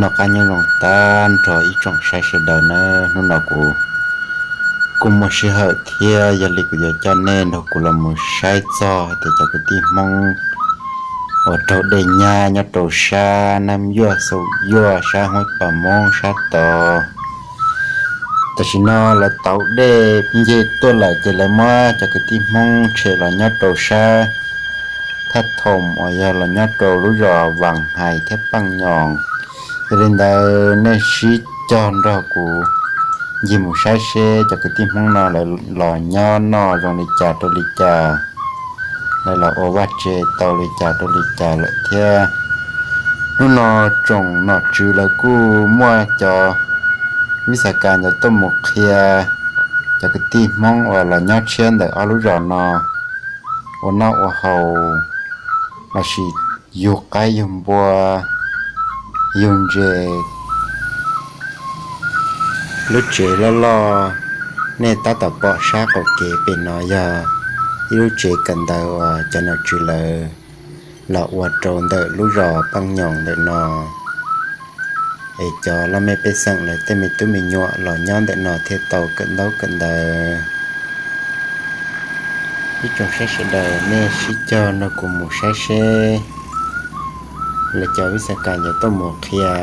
Noj qab nyob zoo tag nrho ib tsoom saib sawv daws na, hnub no kuv kuj muaj sij hawm thiab yog li kuv yuav coj nej nrog kuv los mus saib txog hais tias cov kwv tij Hmoob uas raug dej nyab nyob rau sab Nab Yuaj Xaus Yuaj sab Huab Pas Moob sab tod. Tam sim no lawv tauv dej nce tuaj lawm ces lawv muab cov kwv tij Hmoob tshem los nyob rau sab Thaj Thoom uas yog los nyob rau lub zos Vas Hais thiab Paj Nyoos. Yog li ntawd nej sib cog nrog kuv ncig mus saib seb cov kwv tij Hmoob no lawv los nyob noj zoo li cas rau li cas, lawv los ua vaj tse tau li cas rau li cas lawm thiab. Hnub no tsoom nom tswv lawv kuj muaj cov vib xas kas ntawd tuaj mus qhia cov kwv tij Hmoob uas los nyob tshiab ntawm ob lub zos no ua noj ua haus lossis yug qaib yug npua yug ntses. Lub tsev loj loj nej tab tom pom sab qaum kev pem no yog ib lub tsev kawm ntawv uas cov nom tswv lawv los ua rau ntawm lub zos Paj Nyoos ntawm no, es cov laj mej pej xeem lawv tej me tub me nyuam los nyob ntawm no thiaj tau kawm ntaub kawm ntawv. Ib tsoom saib sawv daws nej sib cog nrog kuv mus saib seb lawv cov vib xas kas yuav tuaj mus qhia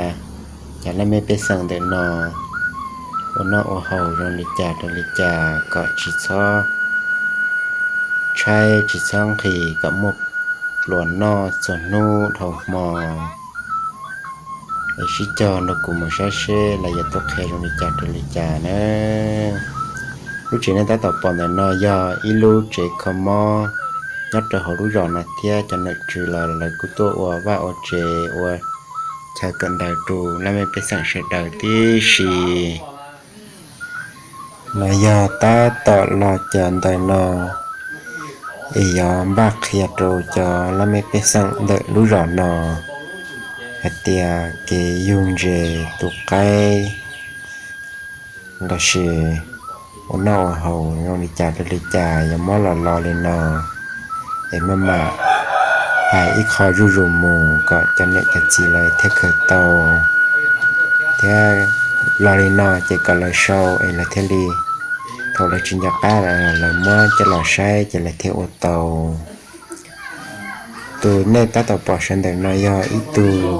cov laj mej pej xeem ntawm no ua noj ua haus zoo li cas rau li cas kom tsis txhob tshaib tsis txhob nqhis kom muaj pluas noj txhua hnub dhau hmo. Es sib cog nrog kuv mus saib seb lawv yuav tuaj qhia zoo li cas rau li cas na. Lub tsev nej tab tom pom ntawm no yog ib lub tsev kho mob nyob rau hauv lub zos no thiab cov nom tswv los lawv kuj tuaj ua vaj ua tsev ua chaw kawm ntawv rau laj mej pej xeem sawv daws tib si. Los yog tab tom los cov ntawm no es yuav npaj qhia rau cov laj mej pej xeem ntawm lub zos no hais tias kev yug ntses tu qaib lossis ua noj ua haus zoo li cas rau li cas yuav muab los lo li no, es maj mam hais ib qho zuj zus mus kom cov niam cov txiv lawv thiaj khaws tau, thiab lo li no ces kom lawv sau es lawv thiaj li, thaum lawv tsis nco qab lawv muab coj los saib ces lawv thiaj ua tau. Tus nej tab tom pom sawv ntawm no yog ib tug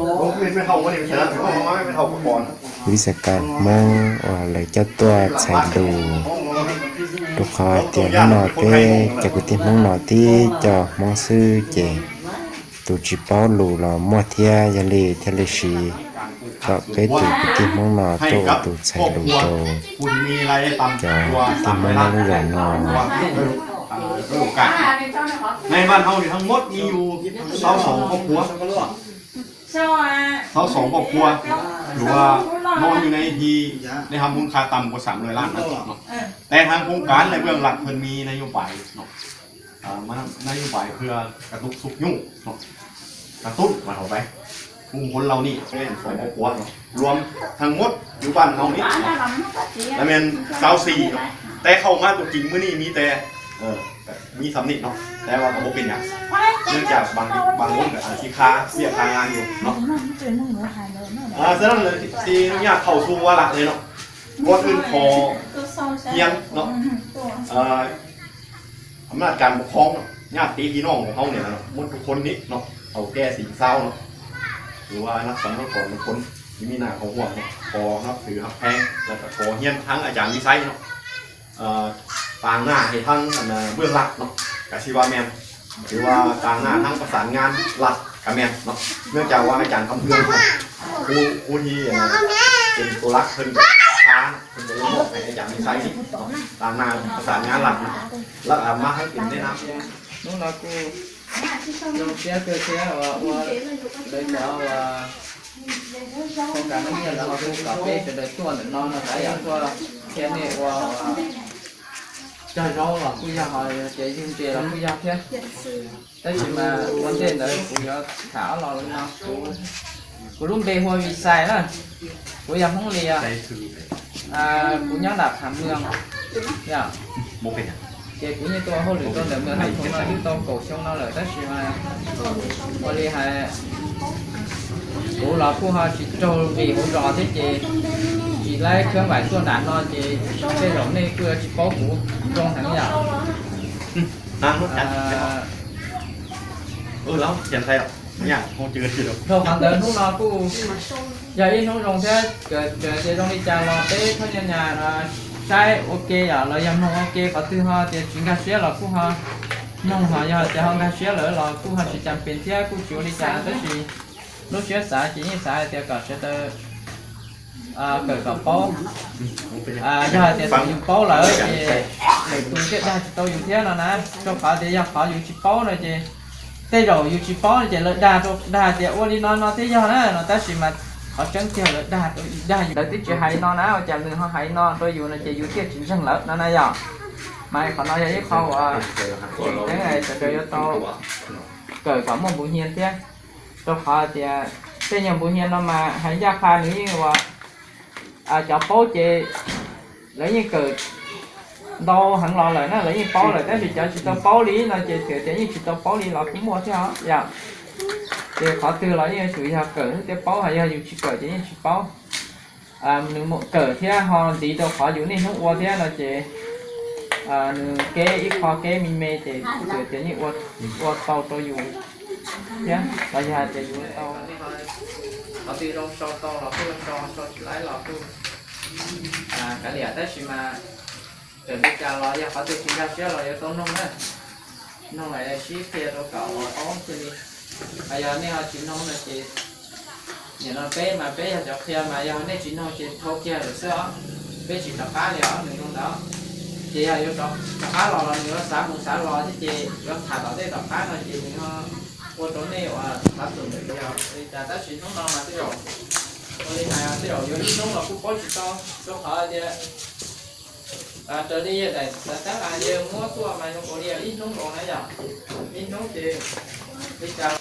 vib xas kas Hmoob uas lawv coj tuaj txhais lus, rau qhov tias hnub no peb cov kwv tij Hmoob no tib co Hmoob xwb ces tus tsis paub lus los muaj thiab, yog li thiaj li siv kom peb tus kwv tij Hmoob no tuaj ua tus txhais lus rau cov kwv tij Hmoob nyob lub zos no.ในบ้านเฮานี่ทั้งหมดมีอยู่ซาวสองครอบครัว ซาวสองครอบครัว ถือว่านอนอยู่ในที่ได้ทำมูลค่าต่ำกว่าสามร้อยล้านนะเนาะ แต่ทางโครงการและเบื้องหลังเพิ่นมีนโยบายเนาะ อ่านโยบายเพื่อกระตุกชุกยู้เนาะ กระตุ้นว่าเอาไป กลุ่มคนเหล่านี้เป็นสองครอบครัวเนาะ รวมทั้งหมดอยู่บ้านเฮานี่เนาะ แล้วแม่นซาวสี่เนาะ แต่เข้ามาตัวจริงมื้อนี้มีแต่ เออ มีส่ำนี้เนาะ แต่ว่าก็บ่เป็นหยัง เนื่องจากบาง บางคนก็อาจสิคาเวียกคางานอยู่เนาะ อ่า ฉะนั้นเลยสิอนุญาตเข้าสู่วาระเลยเนาะ ก่อนอื่นขอเฮียนเนาะ เอ่อ อำนาจการปกครองเนาะ ญาติพี่น้องของเขาเนี่ยนะเนาะ หมดทุกคนนี่เนาะ เฒ่าแก่สิงสาวเนาะ หรือว่านักสังคมทุกคนที่มีหน้าเขาห่วงเนาะ ขอนับถือฮักแพง แล้วก็ขอเฮียนทั้งอาจารย์วิไชเนาะ เอ่อ ต่างหน้าให้ทั้งอันน่ะเบื้องหลังเนาะ กะสิว่าแม่น ถือว่าต่างหน้าทั้งประสานงานหลักกะแม่นเนาะ เนื่องจากว่าอาจารย์คำเพื่อนเนาะ ผู้ ผู้ที่อันน่ะเป็นตัวหลักเพิ่นก็ช้าเนาะ เพิ่นก็เลยมอบให้อาจารย์วิไชนี่เนาะ ต่างหน้าประสานงานหลักเนาะ แล้วก็มาให้เป็นแนะนำ Hnub no kuj zoo siab kawg thiab uas ua lawv cov uas hauv kas neej nyiaj lawv ho hu kom peb sawv daws tuaj ntawm no no xav yam tuaj qhia nej ua cog zaub los kuj yog, ho tias yug ntses los kuj yog thiab. Tab sis mas ua ntej ntawd kuv yuav tham ob lo li no. Kuv lub npe hu ua Vis Xais na, kuv yog Hmoob Lias, kuv nyob nram Tham Mws. Ces kuv yeej tuaj hauj lwm rau ntawm Mws Thaj Thoom no twb tau kaum xyoo no lawm, tab sis mas ua li hais Kuv los kuj ho tsis raug vim hauv zos thiab ces tsis laib khab vais tuaj nram no ces tej zaum nej kuj yuav tsis paub kuv zoo heev yom. Dhau qhov ntawd hnub no kuj yog ib hnub zoo thiab, txawm tias zoo li cas los peb phooj ywg nyas saib ua ke yom, los yog mloog ua ke, qhov twg ho tias tsis nkag siab los kuj ho mloog, ho yog tias ho nkag siab lawm los kuj ho tsis cas pes thiab kuj tsis ua li cas, tab sis lub siab xav ces yeej xav hais tias kom sawv daws kawm kom paub. Yog hais tias thaum yus paub lawm ces lwm tus thiaj dag tsis tau yus thiab no na, rau qhov tias yog qhov yus tsis paub no ces tej zaum yus tsis paub no ces lawv dag rau dag tias ua li no no thiaj yog na no, tab sis mas qhov tseeb tiag lawv dag rau dag yus, lawv twb tsis hais no na, ua cas nws ho hais no rau yus no ces yus thiaj tsis ntseeg lawm no na yom. Mas qhov no yog ib qho uas tseem ceeb sawv daws yuav tau kawm kom muaj npuv hnia thiab, rau qhov tias tej nyuag npuv hnia no mas hais ncaj qha nws yeej ua, cov paub ces lawv yeej kawm ntau heev los lawm na, lawv yeej paub lawm, tab sis cov tsis tau paub li no ces txawm tias yeej tsis tau paub li los kuj muaj thiab os yom. Ces qhov twg los yeej yuav tsum yog kawm thiaj paub, ho yog yus tsis kawm ces yeej tsis paub. Nws mus kawm thiab ho ntxiv rau qhov yus niaj hnub ua thiab no ces nws keb ib qho keb me me ces txawm tias yeej ua tau rau yus thiab los yog hais tias yus ua tau. Qhov twg zoo sau tau los kuj sau, sau tsis laib los kuj kav liam, tab sis mas txawm li cas los yog qhov twg tsis nkag siab los yuav tau noog na. Noog sib qhia rau kom paub thiaj li. Ho yog nej ho tsis noog no ces nim no peb mas peb yog cov qhia mas yog nej tsis noog ces dhau kiag lawm xwb os. Peb tsis rov qab li os, nws zoo ntawd. Ces yog yuav rov qab los los nws yuav xav mus xav los thiab ces yuav tham tom tej tom qab no ces nws ho ua rau nej uas xav tus ntawd yog li cas, tab sis hnub no mas tej zaum ua li hais tej zaum yuav ib hnub los kuj paub tsis tau, rau qhov tias raws li yawg daim xav tab las yawg muab tuaj mas zoo ua li ib hnub nkaus na yom. Ib hnub ces li cas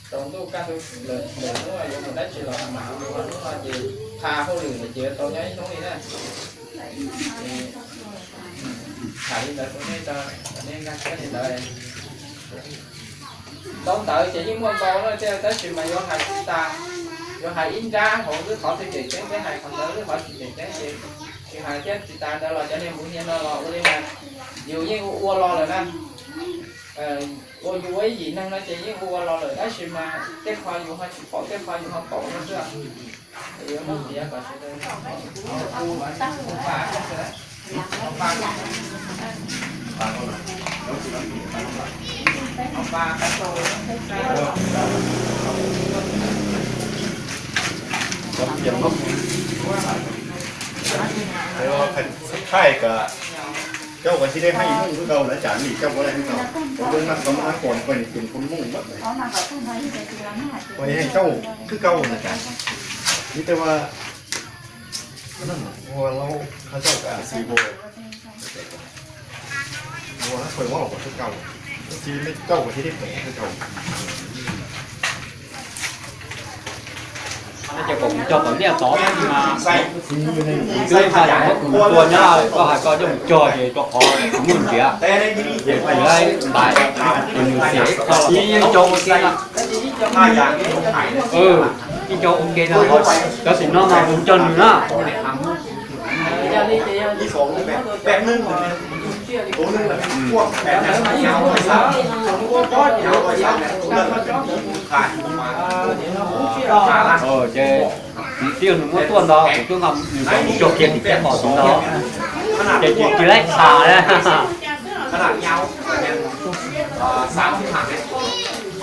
tsaus ntuj kaj ntug lawm, hnub yuav mus dab tsi los mas hnub no ces tha hauj lwm ces yuav tau nyob ib hnub li na. Tham li ntawd rau nej, nej nkag siab li ntawd. Ntau ntawv ces yeej muaj ntau na thiab, tab sis mas yuav hais tsis tas, yuav hais ib nrab hauv xwb, qhov twg tseem ceeb peb hais qhov ntawd, qhov tsis tseem ceeb ces tsis hais thiab. Tsis tas ntawd los cov niag npuv hnia no los ua li mas yus yeej ua ua los lawm na. Ua yus ua ib yim neeg no ces yeej ua ua los lawm, tab sis mas tej qho yus ho tsis paub, tej qho yus ho paub no xwb. Thaij kom coj kom tsis dej haj yus hnub twg nkaus lawv tsam li coj ua lawm nkaus, ua lub nab txov nab pom poj niam tus phun muj ua cauj twb cauj na cas, vim tej ua ua laub qhov cauj kas xwb ua ua poj ua los kom twb cauj, tab sis cauj kom tsis dej pem twb cauj. Ces kom kuv cog tom liaj tod mas, kuv twb xa yam muab kuv mus tua nyob, koj hais koj coj mus cog ces rau qhov kuv muaj ntsiav, ces kuv laib ntais, ces nws xiam ib qho los yeej cog ua ke na. Yeej cog ua ke no, cov tim no mas kuv cog nws na. Ces kuv tij nws muab tuaj ntawd, kuv twb nqa nws cov mus cog kiag tim caj qos tim ntawd, ces tsis laib tham na.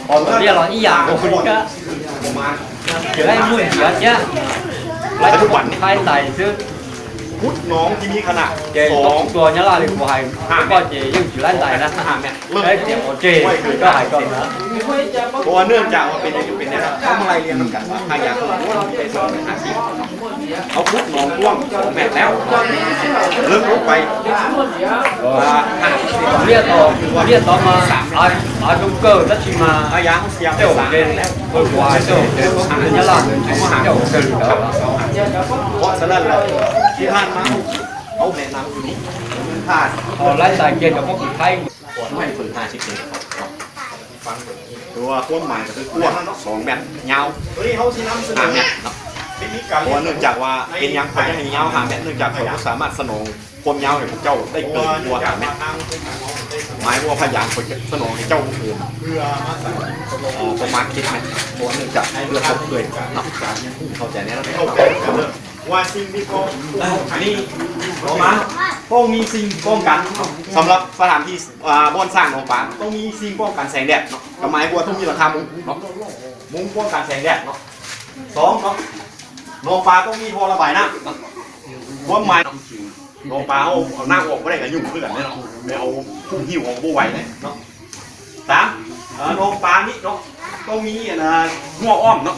Qos tom liaj los ib yam nkaus li thiab, tsis laib muaj ntsiav thiab, laib thaij ntais xwb. Ces koj tsis tua nyab laj li kuv hais, koj ces yeej tsis laib ntais na. Laib tias qhov tseg koj hais koj na. Liaj tod, liaj tod mas av zoo kawg tab sis mas tej zaum ces, kuv hais tej zaum ces nyab laj ntawd ces tej zaum kawg li ntawd. Ho laib ntais kiag cov pob kws thaib. Tus tuab mais kuj kuaj xoom mev nyab has mev no. Ua neej tsam ua peb nyab koj nyab has nyab has mev neej tsam koj kuj xam mas xoom khuam nyab has cauj dej kws ua has mev. Maiv ua phaj yam koj xoom has cauj kws ua mas kis mev ua neej tsam ua tau kws no. Hau cai ne นี่ หนองปา ต้องมีสิ่งป้องกัน สำหรับสถานที่ อ่า บ้านสร้างหนองปา ต้องมีสิ่งป้องกันแสงแดดเนาะ ก็หมายความว่าต้องมีหลังคามุงเนาะ มุงป้องกันแสงแดดเนาะ สองเนาะ หนองปาต้องมีท่อระบายน้ำเนาะ ความหมายเนาะ หนองปาเอาเอาน้ำออกไม่ได้ก็ยุ่งขึ้นกันเนี่ยเนาะ ไปเอาหิ้วออกบ่ไหวเลยเนาะ สาม เอ่อ หนองปานี้เนาะ ต้องมีอันนะ หัวอ้อมเนาะ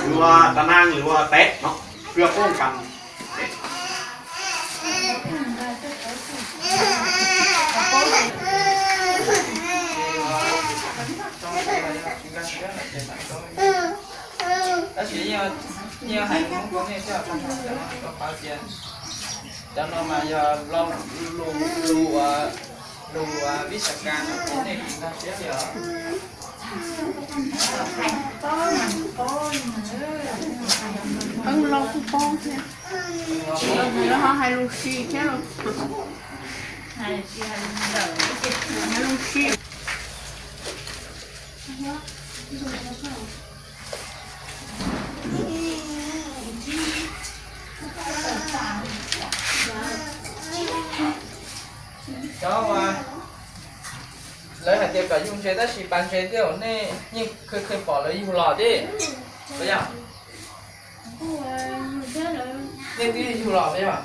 หรือว่าตะนางหรือว่าแต๊ะเนาะ เพื่อป้องกัน Tab sis yeej hais lus Hmoob rau nej thiab, rau qhov tias cov no mas yog lus, lus, lus vib xas kas no nej tsis nkag siab li os. Qee los kuj paub thiab, lawv ho hais lus si thiab los, hais lus si. Cov uas lawv hais tias kom yug ntses tab sis pas ntses tej zaum nej yeej khw khw pom lawv yug los thiab, puas yog? Nej twb yug los puas yog?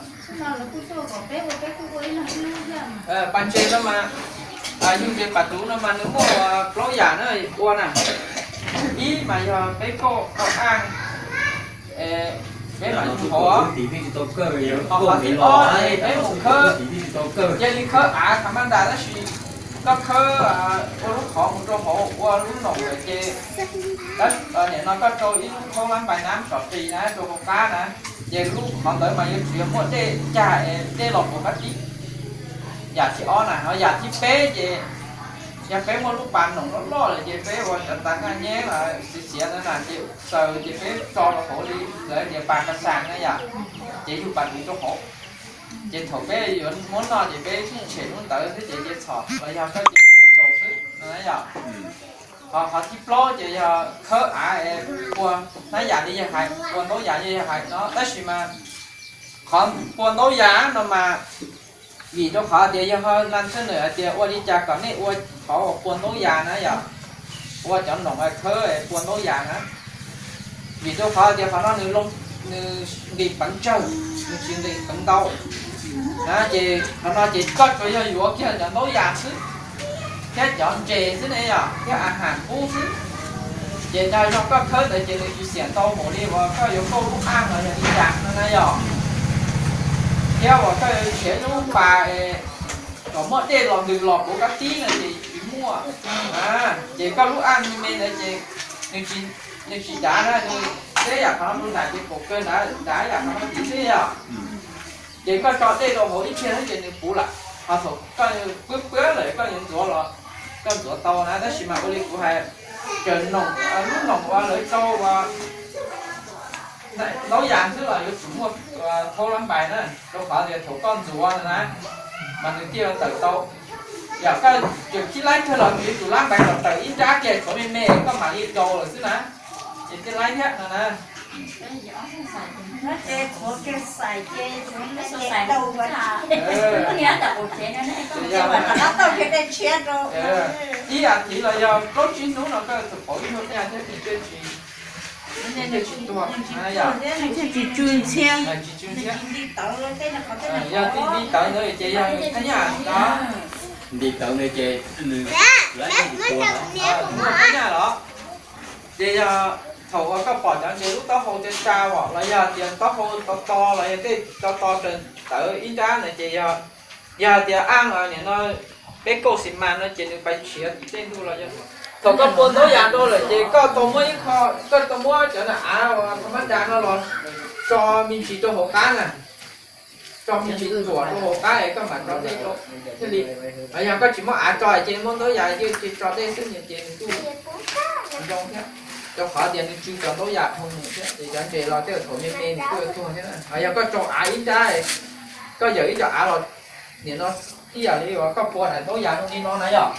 Pas ntses no mas, yug ntses pas tuv no mas nws muaj plaub yam na ua na. Ib mas yog peb kauj kauj aj, peb mam yug hauv. Ho qhov thib ob ces peb mus khawb, cia li khawb av thav maj ntas tab sis koj khawb ua lub qhov mus rau hauv ua lub noom lawm ces nim no koj rau ib lub khaub hlab npais nab tsom qis na rau hauv qab na, ces lub qhov ntawd mas yuav tsum yog muaj dej cag es dej los puv qab tib. Yam thib ob na, ho yam thib peb ces yog peb muaj lub pas noom loj loj lawm ces peb ua cov tas nkaj nyeb los xiav xiav ntawd na ces xaws ces peb tso rau hauv li lawv tias pas kas xas na yom, ces yug pas tuv rau hauv. Ces thaum peb yuav muab noj ces peb tshem lub ntawd xwb ces cia txhom los yog koj cia mus rau xwb no yom. Ho qhov thib plaub ces yog khawb av es pua hnab yam li yawg hais, pua ntaub yam li yawg hais no tab sis mas qhov pua ntaub yam no mas vim rau qhov tias yog ho naj txhab nws hais tias ua li cas kom nej ua qhov uas pua ntaub yam na yom, ua cov noom khawb pua ntaub yam na. Vim rau qhov tias qhov no nws nqis peev tsawg, nws tsis nqis peev ntau na, ces qhov no ces koj tsuas yog yuav kiag cov ntaub yam xwb thiab cov ntses xwb ne yom, thiab a has qub xwb. Ces nrog koj khawb ntawd ces nws tsis xiam ntau npaum li uas koj yuav kauj lub aj los yog li cas no na yom. Thiab uas koj yuav siav lub pas kom muaj dej los ntws los puv qab tib no ces tsis muaj. Ces koj lub aj me me ntawd ces nws tsis dav na, nws teb yam qhov no rau nram ces kaum kawg dav yam qhov no tim xwb yom. Ces koj tso dej rau hauv ib pliag xwb ces nws puv lawm. Ho thaum koj pwb pwb lawm koj yuav ntxuav los koj ntxuav tau na, tab sis mas ua li kuv hais, cov noom, lub noom uas lawv rau uas ntaub yam xwb los yuav tsum muaj thaub lab npais na, rau qhov tias thaum koj ntxuav na mas nws thiaj tawm tau. Yog koj tseem khib laib kawg los nws yuav tsum lab npais los tawm ib nrab kiag tshuav me me koj mam li rau lawm xwb na, ces thiaj laib thiab no na. Ib as thiv los yog plaub tsib hnub no koj tus qauv ib nyuag nyaj thiab ces thiaj tsis, thiaj tsis tuag na yom. Tsis tsw ntxhiab. Tsis tsw ntxhiab. Yog tij nti tawv ntawd ces yog thaj nyaj ntawd. Nti tawv ntawd ces nws lawv tsis tuag, thaj nyaj los. Ces yog thaum uas koj pom cov ntses lub taub hau tsa tsa os los yog tias taub hau to to los yog tej to to raws tawv ib nrab ntawd ces yog, yog tias aj nim no peb kauj xis mas no ces nws pais tshiav tim tej ntug los yog. Thaum koj pua ntaub yas rau lawm ces koj tau muab ib qho, koj tau muab cov na av uas tha mab das no los tso me ntsis rau hauv qab na. tso me ntsis tuam rau hauv qab es koj mam tso dej rau thiaj li. Yog koj tsis muab av tso ces muab ntaub yas yeej tso dej xwb ces nws kuj zoo thiab, rau qhov tias nws tsw cov ntaub yas dhau mus thiab ces cov ntses los tej thaum me me nws kuj yuav tuag thiab. Yog koj tso av ib nrab, koj yawm ib co av los nim no ib yam li uas koj pua daim ntaub yas zoo li no na yom,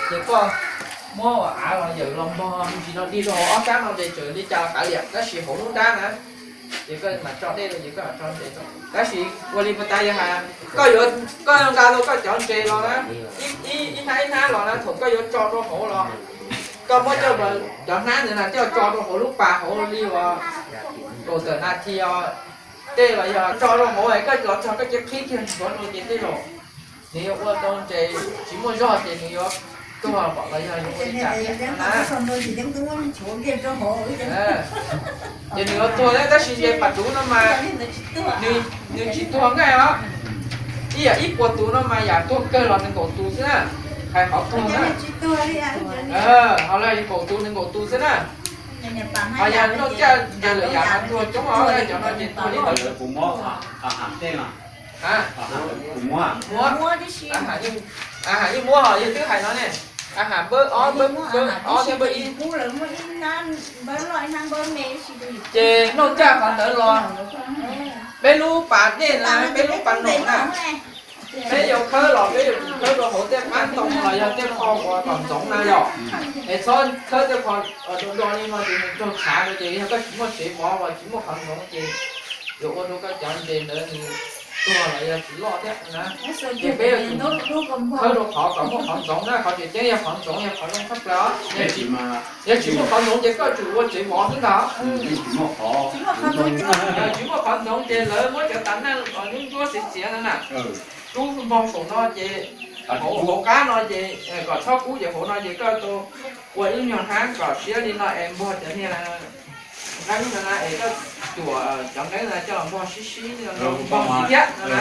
ces koj muab av los yawm los npog me ntsis no dig rau hauv ob kab no ces tseem li cas los kav liam, tab sis hauv lub nrab na ces koj mam tso dej rau ces koj mam tso ntses rau. Tab sis ua li puag ta yog hais koj yuav, koj yuav nqa tau koj cov ntses los na, ib hnab ib hnab los na, thaum koj yuav tso rau hauv los koj muab coj cov hnab ntawd na coj tso rau hauv lub pas hauv li uas kaum tawm nas this os, tej los yog tso rau hauv es koj los txog koj cia qhib kiag ntxuav rau ces tej zaum nws yuav ua tau ntses tsis muaj zog ces nws yuav tuag pom los yog yuav ua li cas thiab na. Ces nws yuav tuag thiab tab sis ntses pas duv no mas nws tsis tuag nqaij os. Ib yam ib puas tus no mas yam tuag kawg los nees nkaum tus xwb na, hais qhov tuag na. Ho los kaum tus nees nkaum tus xwb na. Ho yog noj caj ntses lawm yam tuag coob os, cov no ces tuag li ntawd. Kuv muab, kuv muab, muab, yeej muab hos yog twb hais no ne, a ham npawb ob, npawb ob thiab npawb ib. Ces noj caj qhov ntawd los, peb lub pas dej na, peb lub pas noom na, peb yuav khawb los peb yuav tsum khawb rau hauv tej qab ntoo los yog tej qho uas kom ntxoov na yom. Es txhob khawb tej qho do do li no ces nws raug tshav rau ces yog koj tsis muaj tsev mov los tsis muaj qhov ntxoov ces yuav ua rau koj cov ntses ntawd nws tuag los yog tsis loj thiab na. Ces peb yuav tsum khawb rau qhov kom muaj qhov ntxoov na, qhov tseem ceeb yog qhov ntxoov yog qhov zoo tshaj plaws os. Yog tsis muaj qhov ntxoov ces koj tsum ua tsev mov xwb ntag. Tsis muaj qhov ntxoov ces lawv muab cov tas neej ntsuab ntsuab xiav xiav no na, kub npog saum no ces hauv qab no ces kom txhob kub ces hauv no ces koj tau ua ib nyuag hnab kom siab li no es npog cov niag nqeeb no na es koj cuam cov nqeeb no coj los npog sib sib npog thiab no na,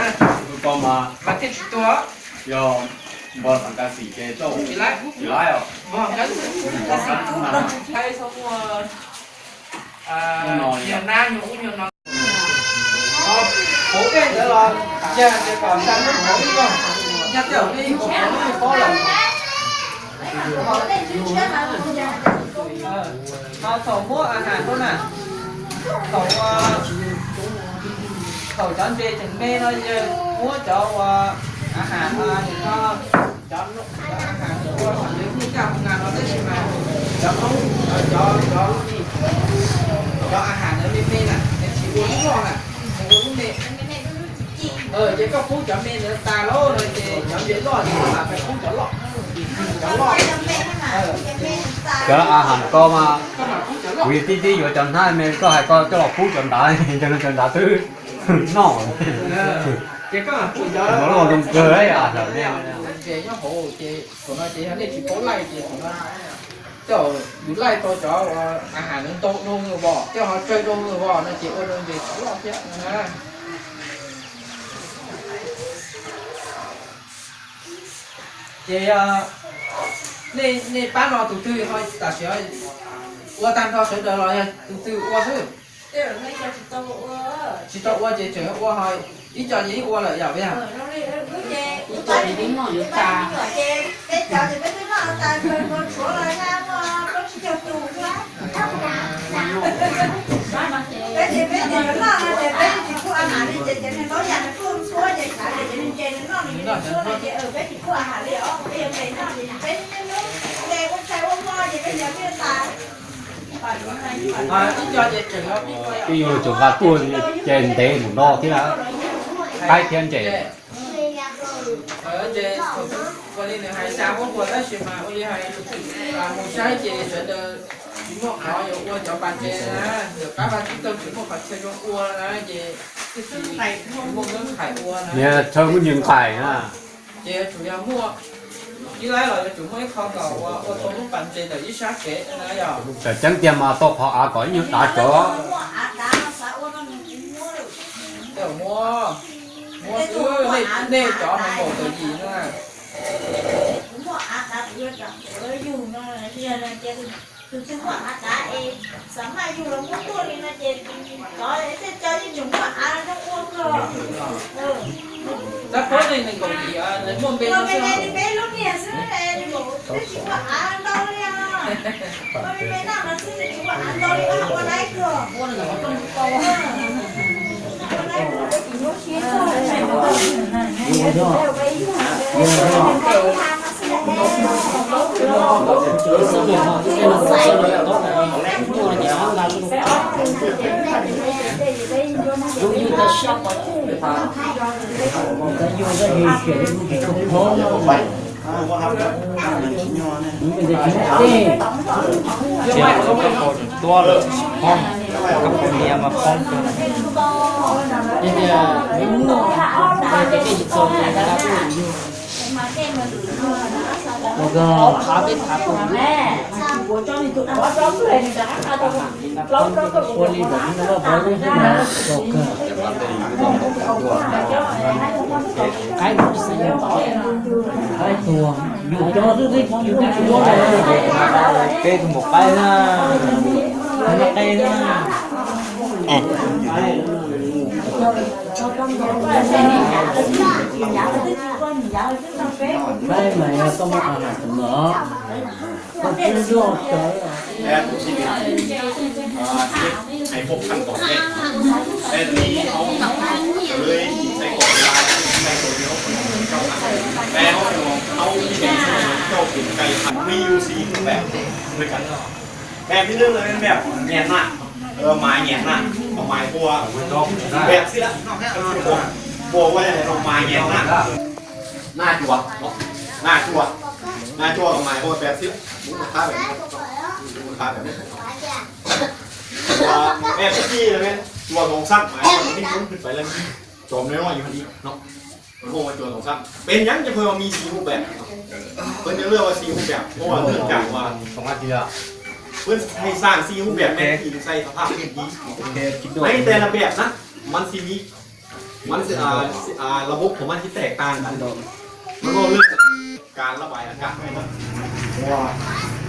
mas thiaj tsis tuag. Yog npog xeem kas xim ces tsis laib os. Npog kas xim, nyuag nab nyuag ub nyuag no. Hauv dej ntawd los yog tias kom nta lub hauv ib nyuag, nyob tej zaum nej ib puas hauv lub paub lawm. Ho thaum muab a has rau na, thaum, thaum cov ntses tseem me no yawg muab cov uas a has no, cov a has ua kom nws muaj caj mus nqa no tab sis mas cov Hmoob, cov, cov, cov a has ntawd me me na, nws tsis ua lub loj na, nws ua lub me. Ces koj pub cov me ntawd tas lawm no ces cov ntses loj ces koj mam pub cov loj, cov loj. Cov a has ko mas kuv tib tib yuav cov hnab me koj hais ko coj los pub cov nrad, cov nrad twb noj. Ces koj mam pub cov loj zoo kawg a. Ntses nyob hauv ces thaum no ces yog nej tsis paub laij ces thaum no tej zaum yus laij tau cov a has ntawd ntau dhau vos, tej ho tsawg dhau vos no ces ua rau ntses tsis loj thiab. Ces nej pab no tus twg ho tam sim ua tag nrho sawv daws los yog tus twg ua xwb? Tsis tau ua ces tseem ua ho ib co ces yeej ua lawm yom, yog? Ib nyuag tseem nqa tuaj ces ntev mus no thiab, qaib thiab ntses. Ua li nws hais xya muab npua tab sis mas ua li hais mus saib ces sawv daws tsis muaj qhov yuav ua cov pas ntses na, yog qab vaj tsib taug tsis muaj qhov chaw zoo ua na ces tsis muaj nkauj nqaim ua na. Niag chaw muaj niag nqaim na. Ces yuav tsum yog muaj ib laib los yuav tsum muaj ib qho kom ua ua tau lub pas ntses ntawm ib sab kev na yog. Tseem ceeb tiag mas tau qhov av kom ib nyuag dav cov. Muab, muab xwb, nej cov nees nkaum tawm yim na. Tus twg muaj av dav es xav maj yug los muab tuaj li no ces cov tej cov yeej tseem muaj av zoo ua kawg. Tab pab neeg nees nkaum yim nws muaj npe no xwb. Peb lub niag xwb, twb tsis muaj av ntau li os. Ua me me noj no xwb, tsis muaj av ntau li, ua laib kawg. Ces koj pab tseem tuaj lawm tsis poob, koj pab niam mas poob kawg. Yog tias nws muaj, ces peb tsis txog, ua koj qhav peb qhav tuaj. Ua li ntawd no pab lub hwj na, txog kawg. Qaib kuv tsis xav yog, qaib tuag, yus cov xwb twb yus twb tsis muab. Peb tus npaum qaib na, npaum qaib na. Qaib mas yog koj muaj a has tus no, koj twb loj tawv. Hais phoj khanh tom ntej, es tus no au, lawv tsis txhais kom, txhais kom, es au, au ib txhais kom cauj kev cai, peb yug xis hwj peb, peb cov, peb pib lub lawv peb nyas na, mas nyas na, mas mais pua, peb xwb lawm, pua ua mas nyas na, naj cua, naj cua, naj cua mas mais pua peb xwb lawm, muab qhab peb, muab qhab peb. Peb tij lawv cua toov xab mas peb muab hwj peb lawv cov me no yug li no. Peb cua toov xab peb nyav ces peb ua me xis hwj peb, peb cov lawv ua xis hwj peb, peb ua lawv cam ua, peb txhais xas xis hwj peb, peb txhais xas phaj peb ti, peb tes lawv peb na, mas xis mi, mas lawv peb pom mas xis tes tag ntawd, mas lawv lawv kas lawv pais kas peb na. Ua,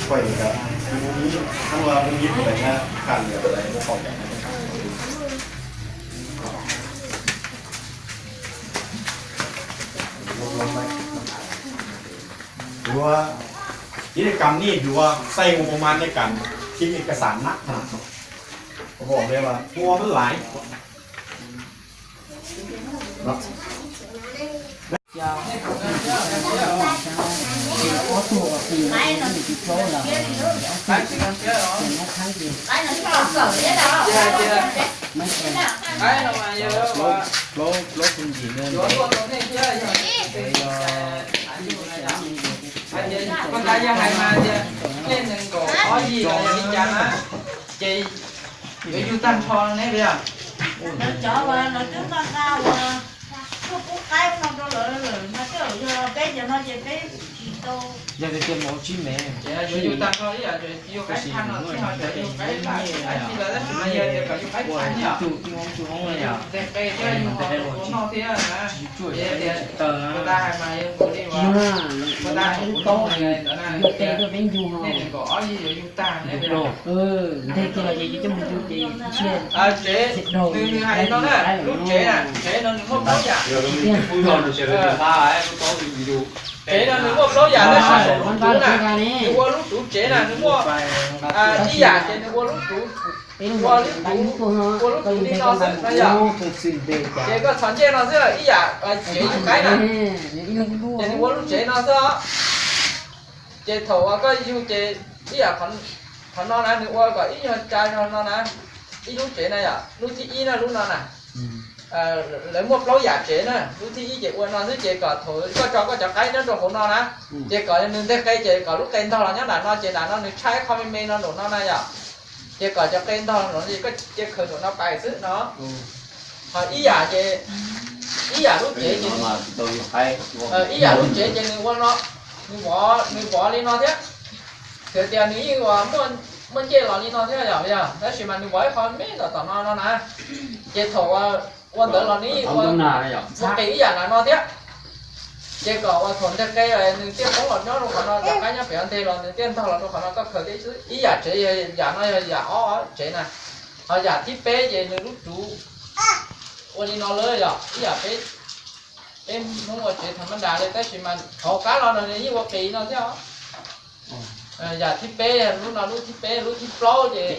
pais kas, xis hwj mi, thab ua hwj mi pais na, kas liam pais muab qhov cam na. Yuav, yog nej kam nej yuav xaiv ua mas nej kam, ces nej kas xas na, pom li mas ua mas lais. Plaub, plaub tus ntxim no, koj ntag yog hais mas tias nej nees nkaum ob yig los yog li cas na, ces yuav yug tag nrho ne puas yog? Lawv cov uas lawv twb nqa nqa uas tuaj pub qaib no rau lawv lawm no, tej zaum yog peb cov no ces peb tsis tau. Yog tias tias mus tsib me, ces yuav yug tag nrho ib yam yug qaib tag no xwb, ho tseem yug qaib lam qaib tsis lawm, tab sis mas yog tias kom yug qaib tag ne yom, yug nteg qe thiab yug hauv noj thiab na, ces yog tias puas tag hais mas yog tus li uas puas tag hais tus li ntawd na, nej nees nkaum ob yig yuav yug tag ne. Nteg kiag los ces yuav coj mus yug ces tsev, nws hais li no na, lub tsev na, tsev no nws muaj plaub yam. Tsev no nws muaj plaub yam, tab sis saum lub tsev na, nws ua lub tsev na, nws muaj ib yam ces nws ua lub tsev, ua lub tsev, ua lub tsev li no xwb no yom. Ces koj txhos ncej no xwb, ib yam tsev yug qaib na, ces nws ua lub tsev no xwb. Ces thaum uas koj yug ces ib yam qhov no na, nws ua kom ib nyuag tsa no na, ib lub tsev na yom, lub thib ib na, lub no na. Lawv muaj plaub yam tsev na, lub thib ib ces ua no xwb, ces kom thaum koj tso koj cov qaib nyob rau hauv no na, ces kom nws nteg qe ces kom lub qe ntog los nyob nram no, ces nram no nws tshaib qhov me me no nraum no na yom. Ces kom cov qe ntog no ces koj cia khaws nraum no pais xwb no. Ho ib yam ces, ib yam lub tsev ces, ib yam lub tsev ces nws ua no, nws vov, nws vov li no thiab. Txawm tias nws yeej ua muaj ncej los li no thiab yom, yog, tab sis mas nws vov ib qho me tom tom no no na. Ces thaum ua ntawd los nws yeej ua muaj qis ib yam nram no thiab. Ces kom uas thaum nteg qe nws thiaj poob los nyob rau qhov no, cov qaib nyob pem nteg los nws thiaj ntog los rau qhov no, koj khaws thiab xwb. Ib yam tsev, yam no yog yam ob tsev na. Ho yam thib peb ces nws lub tsuv ua li no lawm yom, ib yam peb, peb Hmoob ua tsev tham ma das li, tab sis mas hauv qab los no nws yeej ua qis no thiab os. Yam thib peb, lub no lub thib peb, lub thib plaub ces,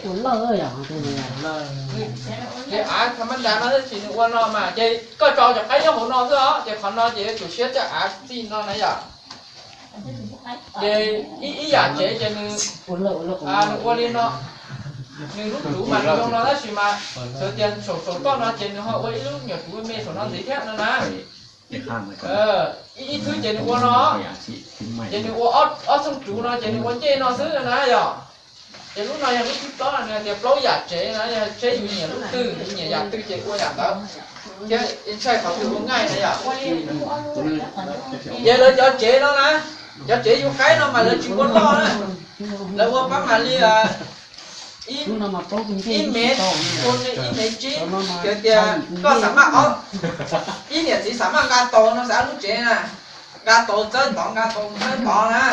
ces av tham ma das no tab sis nws ua no mas ces koj tso cov qaib nyob hauv no xwb os, ces qhov no ces yuav tsum siab coj av txij no na yom. Ces ib yam tsev ces nws, nws ua li no, nws lub tsuv mas nws zoo no tab sis mas txawm tias saum saum toj no ces nws ho ua ib lub nyuam tsuv me saum no ntxiv thiab no na. Ib thwb ces nws ua no, ces nws ua ob txoog tsuv no ces nws ua ncej no xwb na yom. Ces lub no yog lub thib plaub no, nws hais tias plaub yam tsev no, yog seb yus nyiam lub twg, yus nyiam yam twg ces ua yam ntawd, thiab ntshai qhov twg ua nqaij na yom. Ces lawv cov tsev no na, cov tsev yug qaib no mas lawv tsis ua loj na, lawv ua pab mam li ib mev, ib mev tsib, ces tias koj xav maj, ib niam txiv xav maj nqa tau no xav lub tsev na, nqa tau txawb tod, nqa tau txawb tod na,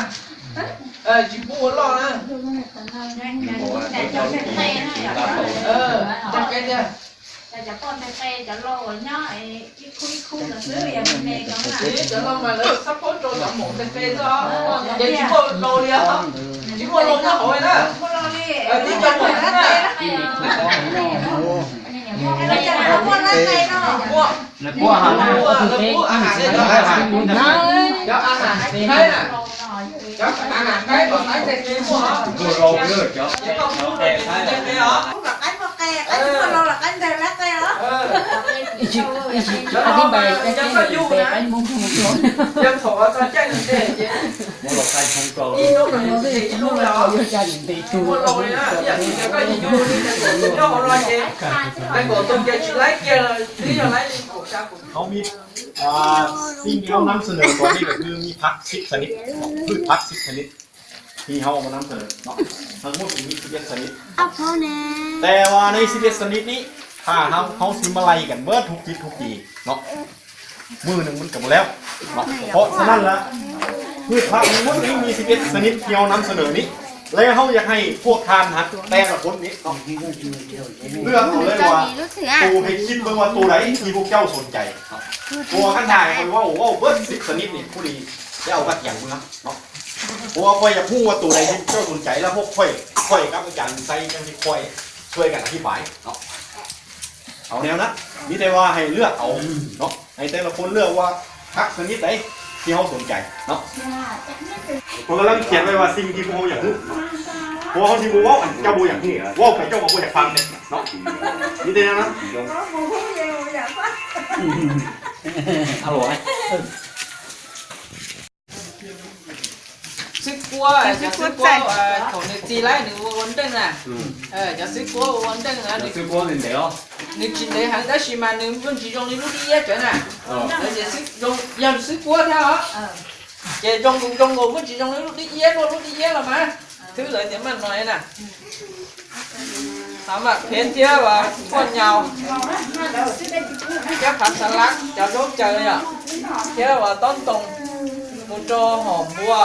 tsis pub ua loj na. Cov no mas lawv xab phob rau cov maum nteg qe xwb, ces tsis muaj lau li os, tsis muaj lau nyob hauv li na. Tib cov maum na, muaj, lawv pub a has, cov a has qaib na, cov a has qaib los qaib nteg qe muaj, ces koj pub rau nteg qe os. Cov no yog cov yug na, yog thaum txog caij nws nteg ces ib hnub no yog ib hnub li os, tsis muaj lau li na. Ib yam li tias koj yug li, nyob hauv no ces nees nkaum tus ces tsis laib kiag los twb yog laib li kaum xya kaum. Sinh, ที่เขานำเสนอตอนนี้ก็คือมีผักสิบชนิด พืชผักสิบชนิด ที่เขาเอามานำเสนอเนาะ ทั้งหมดมีสิบเอ็ดชนิด แต่ว่าในสิบเอ็ดชนิดนี้ ถ้าเขาเขาสิมาไล่กันเบิดทุกทิศทุกปีเนาะ มื้อหนึ่งมันก็บ่แล้วเนาะ เพราะฉะนั้นละ พืชผักทั้งหมดนี้มีสิบเอ็ดชนิดที่เรานำเสนอนี้ และเราอยากให้พวกท่านหัดแต่ละคนนี้เนาะ เลือกเอาเลยว่า ตัวให้คิดเบิ่งว่าตัวใดที่พวกเจ้าสนใจเนาะ เพราะว่าคันถ่ายคนเว้าเว้าเบิดสิบชนิดนี่ผู้นี้ได้เอากระเทียมเมือเนาะ เพราะว่าข้อยอยากรู้ว่าตัวใดที่พวกเจ้าสนใจ แล้วพวกข้อย ข้อยกับอาจารย์ไซจั่งสิค่อยช่วยกันอธิบายเนาะ เอาแนวนั้น มีแต่ว่าให้เลือกเอาเนาะ ให้แต่ละคนเลือกว่าผักชนิดใดที่เขาสนใจเนาะ ข้อยกำลังเขียนไว้ว่าสิ่งที่พวกเขาอยากรู้ เพราะว่าเขาสิบ่เว้าอันเจ้าบ่อยากรู้ เว้าไปเจ้าก็บ่อยากฟังเนี่ยเนาะ มีแต่แนวนั้น อร่อย Xwb kuab, cov xwb kuab thaum nws txi laib nws ua ua nteej na. Cov xwb kuab ua ua nteej na, nws tsis ntev heev tab sis mas nws yeej tsis zoo li lub dib iab tsev na. Yog xwb kuab thiab os, ces zoo zoo nkaus, yeej tsis zoo li lub dib iab, luaj lub dib iab los mas. Thwb lawv tias maj no na. Thav mam phiav thiab uas phuaj nyaus, thiab phav xav lav cov zaub caws yom, thiab uas taub ntoo, mus rau hom npua,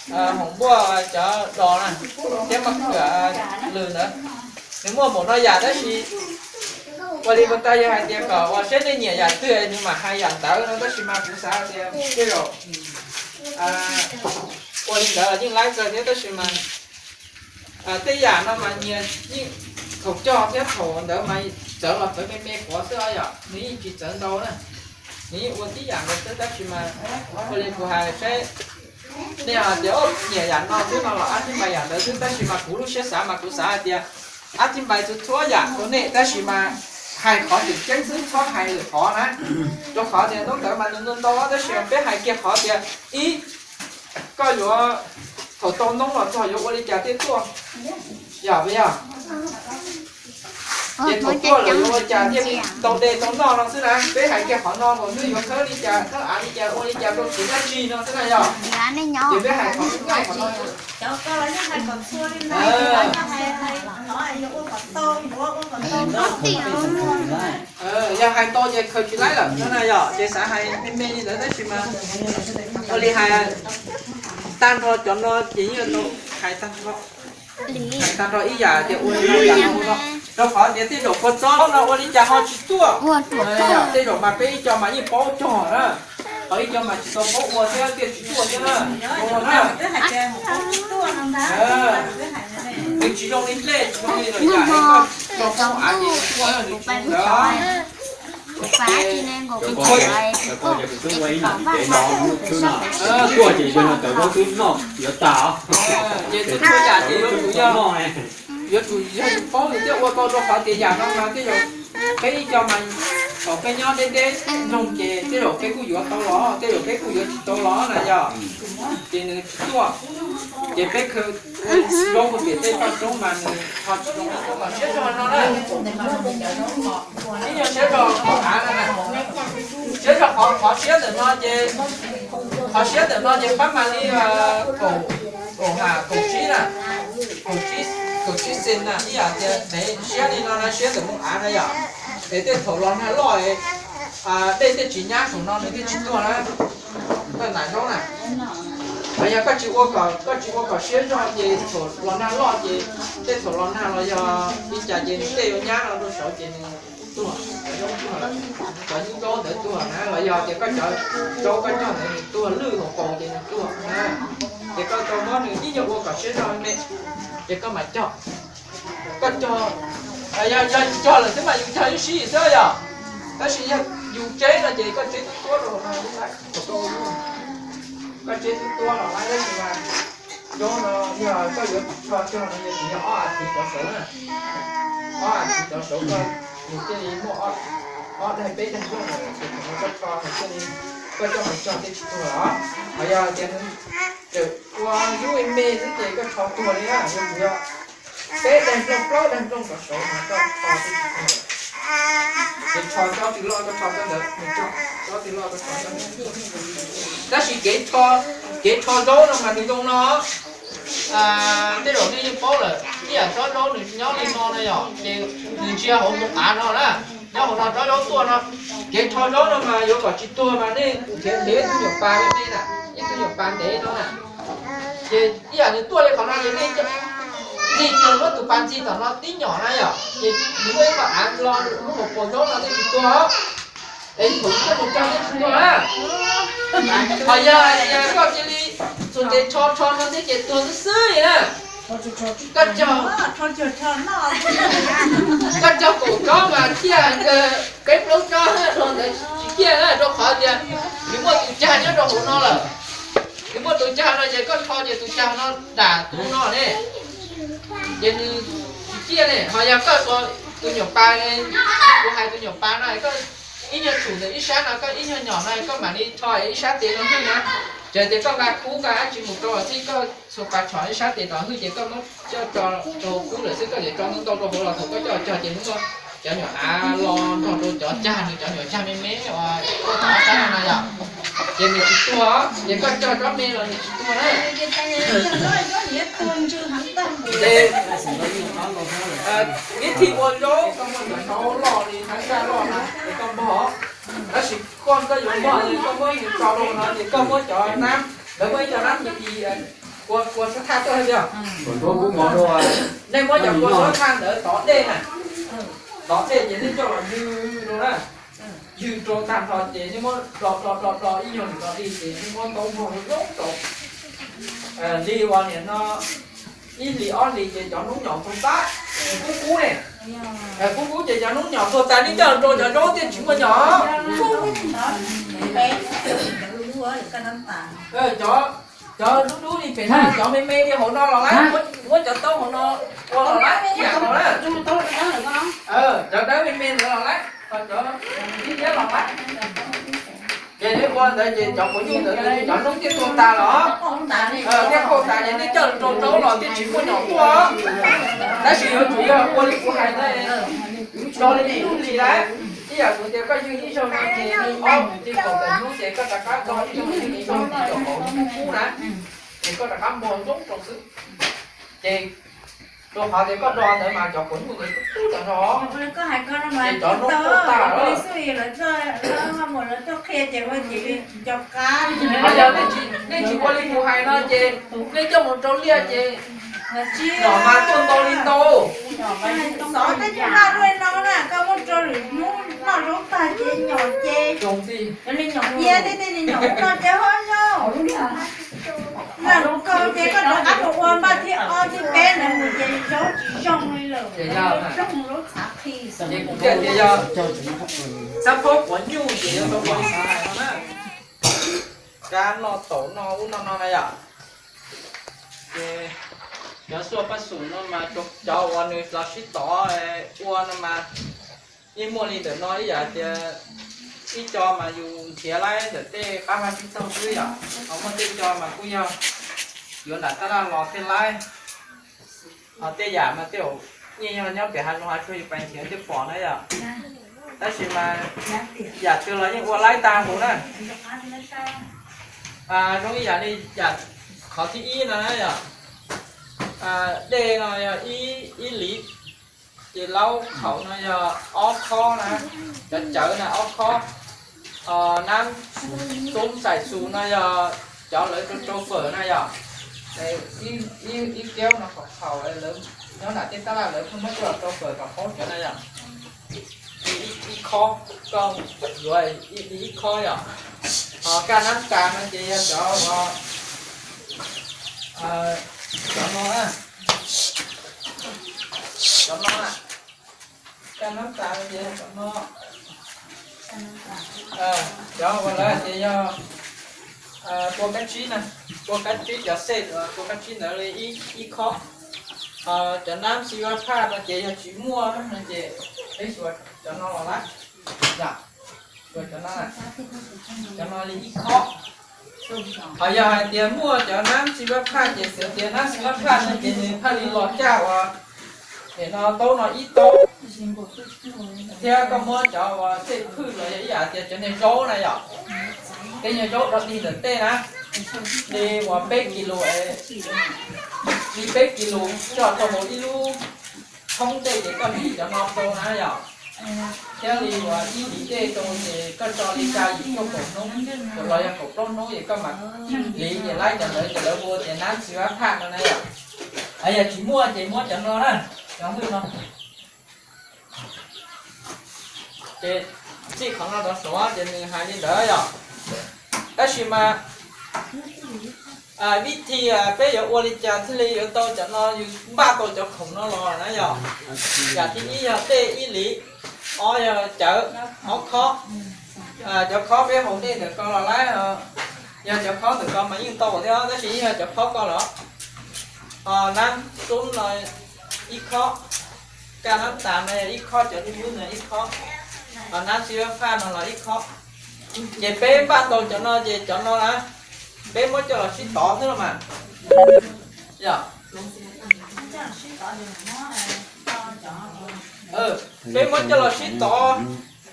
hom npua cov dos na, thiab maj kawm lws ntawd. Nws muaj npaum no yam tab sis ua li puas tas yog hais tias kom uas seb nej nyiam yam twg nws mam hais yam ntawd no, tab sis mas kuv xav hais tias tej zaum ua li ntawd los yeej laib kawg thiab, tab sis mas tej yam no mas nyias yeej thaum cog thiab thaum ntawd mas txawv los txawv me me qhuav xwb os yom, nws yeej tsis txawv ntau na. Nws yeej ua tib yam ntawd xwb, tab sis mas ua li kuv hais seb nej hais tias nyiam yam no xwb no los ab tib npais yam ntawd xwb, tab sis mas kuv lub siab xav mas kuv xav hais tias ab tib npais txhua txhua yam rau nej, tab sis mas hais qhov tseem ceeb xwb, txhob hais lwm qhov na. Rau qhov tias ntawd mas nws ntau ntau, tab sis peb hais kiag qhov tias ib, koj yuav thaum tau noob los txog yuav ua li cas thiaj tuaj, yog puas yog? Ces thaum tuaj lawm yuav ua cas thiaj tau de tau noj no xwb na. Peb hais kiag qhov no mas twb yuav khawb li cas, khawb av li cas, ua li cas rau txiv dab tsi no xwb na yog. Ces peb hais qhov no, qhov no. Yog hais tau ces khaws tsis laib lawm no na yog, ces xav hais me me li ntawd tab sis mas ua li hais tag nrho cov no ces yeej tau hais tag nrho, hais tag nrho ib yam tias ua li no yam no no. Rau qhov tias tej zaum kua txob no ua li cas ho tsis tuaj, tej zaum mas peb ib co mas yeej paub cog na, ho ib co mas tsis tau paub ua thiab thiaj tsis tuaj thiab na. Nws tsis zoo li nplej, tsis zoo li lawm yam es koj tso poob av ces tuaj, nws tsis zoo ntawd. Tuaj ces yog no cov zaub twb noj yuav tas. Ces txhua yam ces yuav tsum yog, yuav tsum yog paub nws thiaj ua tau, rau qhov tias yam no mas tej zaum peb ib co mas thaum peb nyob deb deb mloog ces tej zaum peb kuj yuav tau los, tej zaum peb kuj yuav tsis tau los na yog. Ces nws tsis tuaj, ces peb khaws zaub mus pem tej toj roob mas nws ho tsis zoo li tuaj mas siab zog no na. Ib nyuag siab zog qhov av no na, siab zog qhov, qhov siab ntawm no ces, qhov siab ntawm no ces pab mas li kaum, kaum ha kaum tsib na, kaum tsib, kaum tsib xees na, ib yam tias ntev siab li no na, siab ntawm moo av na yom. Es tej thaum los nag loj, dej tej tsis nyab saum no nws thiaj tsis tuag na. Koj ntam zaub na, mas yog koj tsis ua kom, koj tsis ua kom siab zog ces thaum los nag loj ces, tej thaum los nag los yog li cas ces nws tej yuav nyab no rau saud ces nws tuag, cov zaub tuag, cov nyuj zaub ntawd tuag na, los yog tias koj cov zaub koj cog ntawd nws tuag lwj hauv paus ces nws tuag na. Ces koj tau muab nws ib nyuag ua kom siab zog me, ces koj mam cog. Koj cog, yog, yog yus cog lawm xwb mas yus cog ib sij xwb yom. Tab sis yog yus tseb no ces koj tseb twb tuab rau hauv no, koj tseb twb tuab los laib tab sis mas zaub no yog koj yuav tso cog no yog tsis yog ob as thiv rov saud na. Ob as thiv rov saud koj, nws thiaj li muaj ob daig peb daig nplooj lawm ces thaum no koj tso nws thiaj li, koj coj mus cog thiaj tsis tuag los. Ho yog tias nws tseem ua yub me xwb ces koj tso tuag li na, yuav tsum yog peb daig nplooj plaub daig nplooj rov saud mas koj tso thiaj tsis tuag. Ces tso tsob twg loj koj tso tsob ntawd, tsob twg loj koj tso tsob ntawd. Tab sis kev, kev tso zaub no mas nws zoo no, tej zaum nej yeej paub lawm, ib yam tsob zaub nws nyob li no na yom, ces nws ntsia hauv moo av no na, nyob hauv no tsob zaub tuaj no. Kev tso zaub no mas yuav kom tsis tuag mas nej nrhiav, nrhiav ib tug nyuam pas me me na, ib tug nyuam pas ntev no na. Ces ib yam nws tuaj li qhov no ces nej, nej cia muab tus pas ntxig tom no tib nyom na yom, ces nws muaj ib qho av los lub hauv paus zaub no thiaj tsis tuag. Es thaum koj mus cog thiaj tsis tuag na. Ho yog tias koj cia li txuas tes tsho tsho no thiab ces tuag xwb xwb li na. Koj cog, koj cog kaum tsob mas ciaj peb plaub tsob no ntawd tsis ciaj na, rau qhov tias nws muaj tus cag nyob rau hauv no lawm. Nws muaj tus cag no ces koj tsho ces tus cag no dam tus no ne, ces nws tsis ciaj ne. Ho yog koj ua tus nyuam pas, kuv hais tus nyuam pas no, koj ib nyuag tshum ntawm ib sab no, koj ib nyuag nyom no koj mam li tsho ib sab tes no hwj na. Txawm tias koj nqa kub nqa dab tsi mus rau xij, koj txhua pas tshom ib sab tes tom hwj ces koj muab coj tso rau kub lawm xwb, koj tseem tso ntau ntau rau hauv los thaum koj coj cog ces nws muaj cov nyuam av los nrog rau cov cag, nws cov nyuam cag me me uas tuaj tom ob sab no na yom, ces nws tsis tuag, ces koj cog tsob me los nws tsis tuag na. Ces vib thij ua zaub koj muab cov tshauv loj li thaj tsam loj na es koj npog, tab sis koj, koj yuav npog koj muab nws tso rau no ces koj muab cov nab, lawv muaj ib co nab me i kua, kua suab thaj tuaj tiag. Nej muab cov kua suab thaj ntawd tov dej na, tov dej ces nej coj los ywg rau na, ywg rau tag nrho ces nej muab do do do do ib nyuag nws los li ces nej muab ntaub npog zoo rau. Li uas nim no ib hlis ob hlis ces cov hnub nyom kub tab, kub kub ne, kub kub ces cov hnub nyom tuag tas nej coj los rau cov zaub thiaj tsis muaj nyom. Cov, cov dub dub li pem no, cov me me li hauv no los lawm, muab cov taub hauv no ua los lawm, ib yam no na. Cov dawb me me ntawd los lawm, cov thiab los lawm. Ces nej ua ntawd ces cov quav nyuj ntawd cov hnub thiaj tuag tas los. Thiab kauj tas ces nej coj rau rau los thiaj tsis muaj nyom tuaj. Tab sis yuav tsum yog ua li kuv hais ntawd, rau li ib lub hlis lawm. Ib yam kuv tias koj yug ib zaug no ces ob mus ti kaum tawm hnub ces koj rov qab do ib zaug, ib zaug ti kaum tawm hnub na, ces koj rov qab muag zoo rau xwb. Ces rau qhov tias koj do ntawd mas cov quav nyuj ntawd kub kub tag zog, ces cov noob tuaj tag lawm. Yog nej tsis ua li kuv hais no ces nej coj mus rau liaj ces nyom mas tuaj ntau li ntau. Xov tej nyuj noj ruaj no na, koj muab rau lwm hnub noj zaub tag ces nyom ces zoo li nyom iab thiab tej nyom noj ces ho zoo. Lam koj ces koj rov qab rau ua npaj thib ob thib peb ntawd mus ces zaub tsis zoo li lawm. Ces yog, zoo zaub txhav qhi. Ces kuv thiaj tias yog xab phob quav nyuj ces yog tau ua li kuv hais no na. Kab noj taum noj ub noj no na yom. Ces cov xuaj paj xum no mas cov uas nws los sib tov ua no mas yeej muaj li ntawm no ib yam tias ib co mas yus nrhiav laib ntawm tej qab vaj tsib taug xwb yom, ho muaj tej co mas kuj yog yuav nram tab laj los thiaj laib. Ho tej yam mas tej zaum yeej yog nyob pem hav zoov hav tsuag yus pais nrhiav thiaj pom na yom. Tab sis mas yam twg los yeej ua laib tag npaum na. Zoo ib yam li yam qhov thib ib no na yom. Dej no yog ib liv, ces laub khaum no yog ob khob na, cov cawv na ob khob, nab xub xais xus no yog cov lawv rau rau fawm na yom. Ib kiab no khaum khaum nyob nram tej tab laj lawv pheej muab coj los rau fawm kom qaub cov na yom. Ib khob, koj yuav ib khob yom. Ho kaj nab tas no ces yog cov uas cov no na, cov no na, kaj nab tas no ces yog cov no. Cov uas lawv hais tias yog kua kab tsib na, kua kab tsib cov xej, kua kab tsib ntawd li ib khob. Cov nab xi vab phaj no ces yog tsis muaj no ces peb xuas cov no los lawm. Cov no li ib khob. Ho yog hais tias muaj cov nab xi vab phaj ces xav tias nab xi vab phaj no ces nws thiaj li los caj uas nim no taub no ib taub, thiab koj muab cov uas tej phwj los yog ib yam tias cov niag zaub na yom, tej niag zaub dog dig ntawm tej na, li uas peb kis lus, li peb kis lus coj rau hauv ib lub thoob dej ces koj hliv cov no rau na yom, thiab li uas ib hlis dej rau ces koj tso li xya yim cuaj kaum hnub los yog kaum plaub hnub ces koj mam hliv ces laib cov ntawd ces lawv hu tias nab xi vab phaj no na yom. Yog tsis muaj ces muab cov no na, cov hwj no. Ces txij qhov no rov saud ces nws hais li ntawd yom. Tab sis mas vib thi peb yuav ua li cas thiaj li yuav tau cov no, yus npaj tau cov khoom no los na yom. Yam thib ib yog dej ib liv, ob yog cawv, ob khob. Cov khob peb haus dej ntawm ko los lawm, yog cov khob ntawm ko mas yeej tau thiab tab sis yeej yog cov khob ko los. Ho nab xub no ib khob, kaj nab tas no yog ib khob, cov nyuj lwb no ib khob, ho nab xi vab phaj no los ib khob. Ces peb npaj tau cov no ces cov no na peb muab coj los sib tov xwb los mas. Yog peb muab coj los sib tov,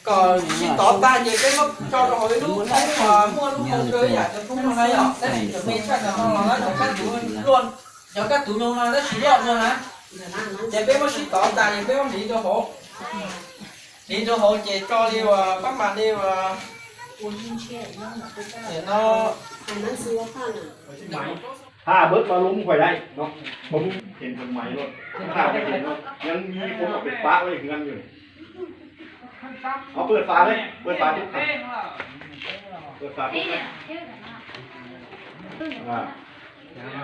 kom sib tov tag ces peb muab tso rau hauv ib lub thoob uas muaj lub hau kaw yam cov thoob no na yom, tab sis tseem me tshaj cov no los na, cov kab tuv luaj, cov kab tuv no no tab sis loj no na. Ces peb muab sib tov tas ces peb muab hliv rau hauv, hliv rau hauv ces tso li uas pab mam li uas no. Ha, bớt volume khỏi đấy. Nó bấm trên phần máy luôn. Không sao, cái gì nó nhắn như có một cái phá với người ăn rồi. Nó เปิดฝาเลย เปิดฝาปุ๊บ เปิดฝาปุ๊บ อ่า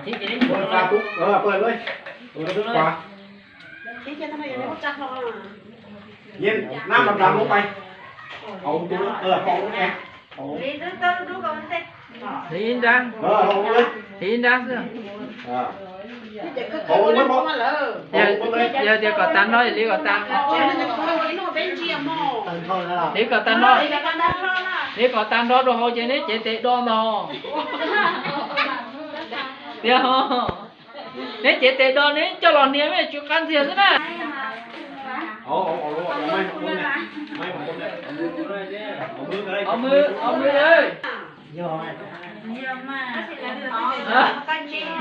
เปิดฝาปุ๊บ เออ เปิดเลย เปิดปุ๊บขวา เย็น น้ำดำๆลงไป เอาตัว เออ เอาลงไป เอา Hliv ib nrab. Ơ, hau ua li. Hliv ib nrab xwb. Hau ua li. Yog tias kom tag nrho, hliv kom tag, hliv kom tag nrho, hliv kom tag nrho rau hauv ces neb cev tes do ntag. Tiag ho, neb cev tes do neb coj los hnia me tsw qab ntxiag xwb na.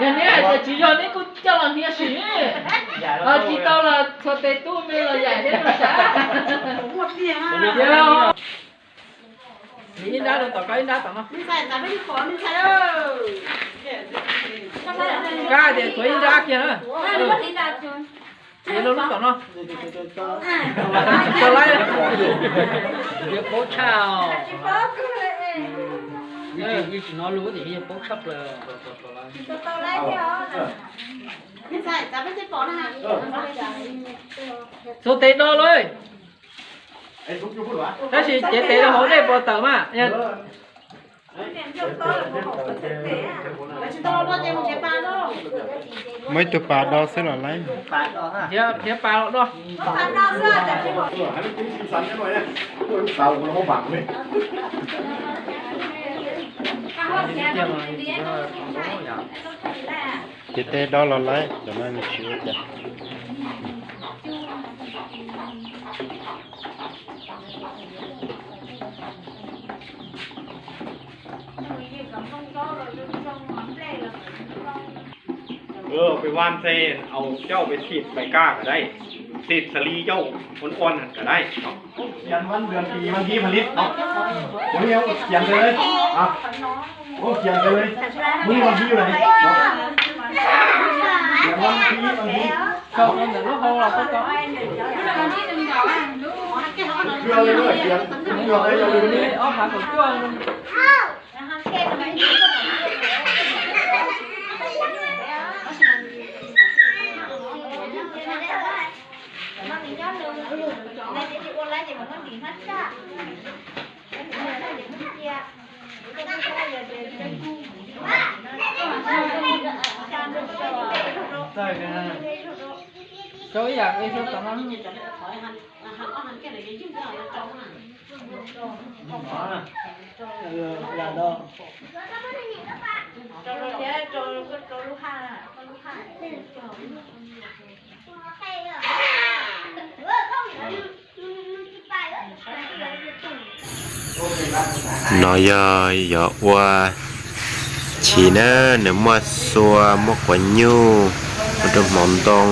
Yog neb hais tias tsis yog neb kuj coj los hnia sim, ho tsis tau los txhua tes tub me los yaim thiab no sav. Ib nrab rau tom ko ib nrab tom no. Kab tias txhua ib nrab kiag na. Lub lub tom no. Tsis tau laib. Paub tshaj. Yeej tsis hnov lus tias yog paub tshaj plaws. Txhua tes do lawm. Tab sis cev tes rau hauv dej puas tawm mas. Muaj ib tug pas do xwb los laib. Nrhiav pas los do. Cev tes do los laib, cov no tsis ua cas. Peb vaj tse au cauj peb xim pais kaj kom dai, xim xas li cauj uas ua nag kom dai no. Xiam vas das tis vas thiv vas lib no, ua li ua xiam ntawd li, ua xiam ntawd li, mus li vas thiv vas lib no, xiam vas thiv vas thiv. Ob phav kaum cuaj. Rau ib yam li tom no. No yog yuav ua chiv na, nws muaj xua muaj quav nyuj, ua rau hmoov ntoo,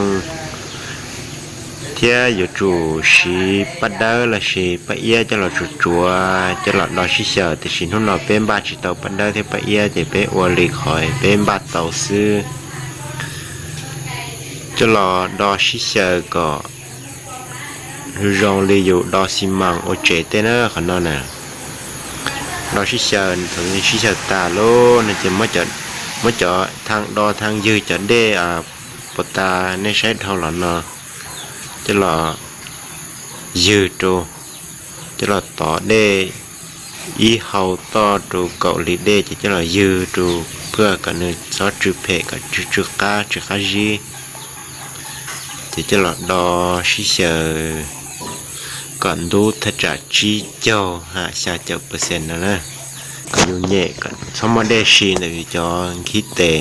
thiab yuav tsum siv paj dawb lossis paj iab coj los tsuav tsuav coj los do sib xyaw, tiam sis hnub no peb npaj tsis tau paj dawb thiab paj iab ces peb ua li qhov peb npaj tau xwb. Coj los do sib xyaw kom zoo li yus do xi mas ua tsev tej na qhov no na. Do sib xyaw, thaum sib xyaw tas lawm no ces muab cov thaj do thaj ywg cov dej puas tas nej saib dhau los no coj los ywg rau, coj los tov dej ib hau toj rau kaum hlis dej ces coj los ywg rau puag kom nws txhob tsw phem kom tsw tsw qab tsw qab zib. Ces coj los do sib xyaw kom ntub thaj tsam tsib caug ha xya caum percent no na. Kom yus nyem kom txhob muaj dej si ntawm yus cov nkhib tes.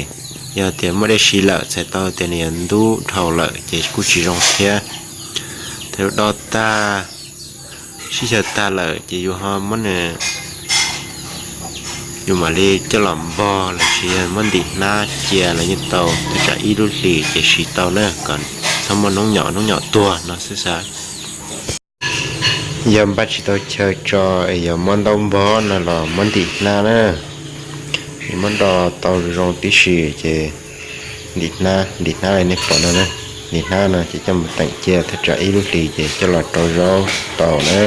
Yog tias muaj dej si lawm txhais tau tias nws yuav ntub dhau lawm ces kuj tsis zoo thiab. Thaum yus do tag, sib xyaw tag lawm ces yus ho muab nws, yus mam li coj los npog lossis yog muab ntim hnab cia los yeej tau, thaj tsam ib lub hlis ces siv tau na, kom txhob muaj noob nyom noob nyom tuag no xwb xav. Yog npaj tsis tau chaw tso es yuav muab ntaub npog no los muab ntim hnab na. Muab do tau zoo tib si ces ntim hnab, ntim hnab li nej pom no na. Ntim hnab no ces coj mus teem cia thaj tsam ib lub hlis ces coj los rau zaub tau na.